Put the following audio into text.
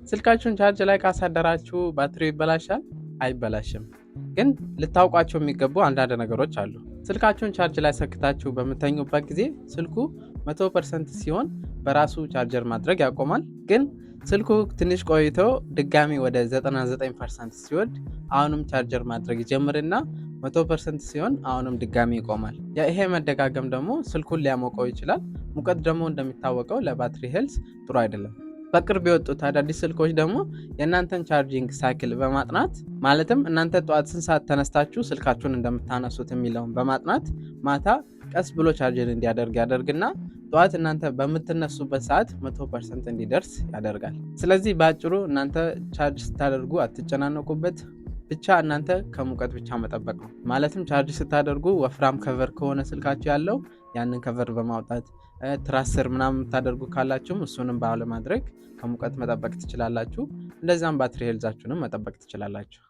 ስልካችሁን charge ላይ ካሳደራችሁ ባትሪው ይበላሻል? አይበላሽም። ግን ልታውቋቸው የሚገቡ አንዳንድ ነገሮች አሉ። ስልካችሁን charge ላይ ሰክታችሁ በምተኙበት ጊዜ ስልኩ 100% ሲሆን በራሱ ቻርጀር ማድረግ ያቆማል። ግን ስልኩ ትንሽ ቆይቶ ድጋሚ ወደ 99% ሲወርድ አሁንም ቻርጀር ማድረግ ይጀምርና 100% ሲሆን አሁንም ድጋሚ ይቆማል። ይሄ መደጋገም ደግሞ ስልኩን ሊያሞቀው ይችላል። ሙቀት ደግሞ እንደሚታወቀው ለባትሪ health ጥሩ አይደለም። በቅርብ የወጡት አዳዲስ ስልኮች ደግሞ የእናንተን charging cycle በማጥናት፣ ማለትም እናንተ ጠዋት ስንት ሰዓት ተነስታችሁ ስልካችሁን እንደምታነሱት የሚለውን በማጥናት፣ ማታ ቀስ ብሎ ቻርጅን እንዲያደርግ ያደርግና ጠዋት እናንተ በምትነሱበት ሰዓት 100% እንዲደርስ ያደርጋል። ስለዚህ በአጭሩ እናንተ charge ስታደርጉ አትጨናነቁበት። ብቻ እናንተ ከሙቀት ብቻ መጠበቅ ነው። ማለትም charge ስታደርጉ ወፍራም cover ከሆነ ስልካችሁ ያለው ያንን cover በማውጣት፣ ትራስ ስር ምናምን የምታደርጉ ካላችሁም እሱንም ባለማድረግ ከሙቀት መጠበቅ ትችላላችሁ። እንደዚያም ባትሪ health ኣችሁንም መጠበቅ ትችላላችሁ።